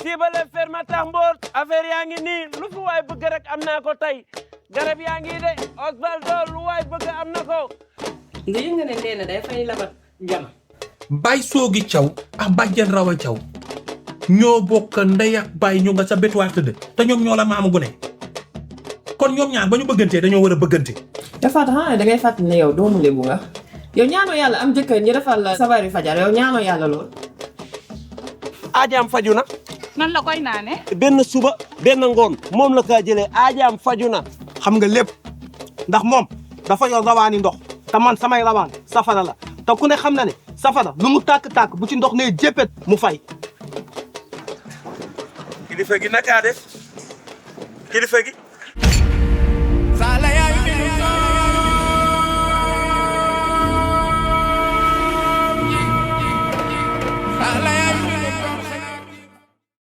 siibale ferma tax mboot affaire yaa ngi nii lu fi waay bëgg rek am naa ko tey garab yaa ngi de Osvaldo lu waay bëgg am na ko nga yëg nga ne Ndéné day fay labat jama Baye Soogi Thiaw ak Badiane Rawa Thiaw ñoo bokk ndey ak baay ñu nga sa bétuwaar tëdd te ñoom ñoo la maamu gune kon ñoom ñaar ba ñu bëggantee dañoo war a bëggante dafa tax da ngay fàttali ne yow doomu Lebu nga yow ñaanoo yàlla am jëkkër ñu defal la sabari fajar yow ñaanoo yàlla lool aajaam faju na nan la koy naane benn suba benn ngoon moom la kaa jëlee aajaam faju na xam nga lépp ndax moom dafa yor rawaani ndox te man samay rawaan safara la te ku ne xam na ne safara lu mu tàkk-tàkk bu ci ndox ne jéppet mu fay kilifa gi naka def kilifa gi Alaya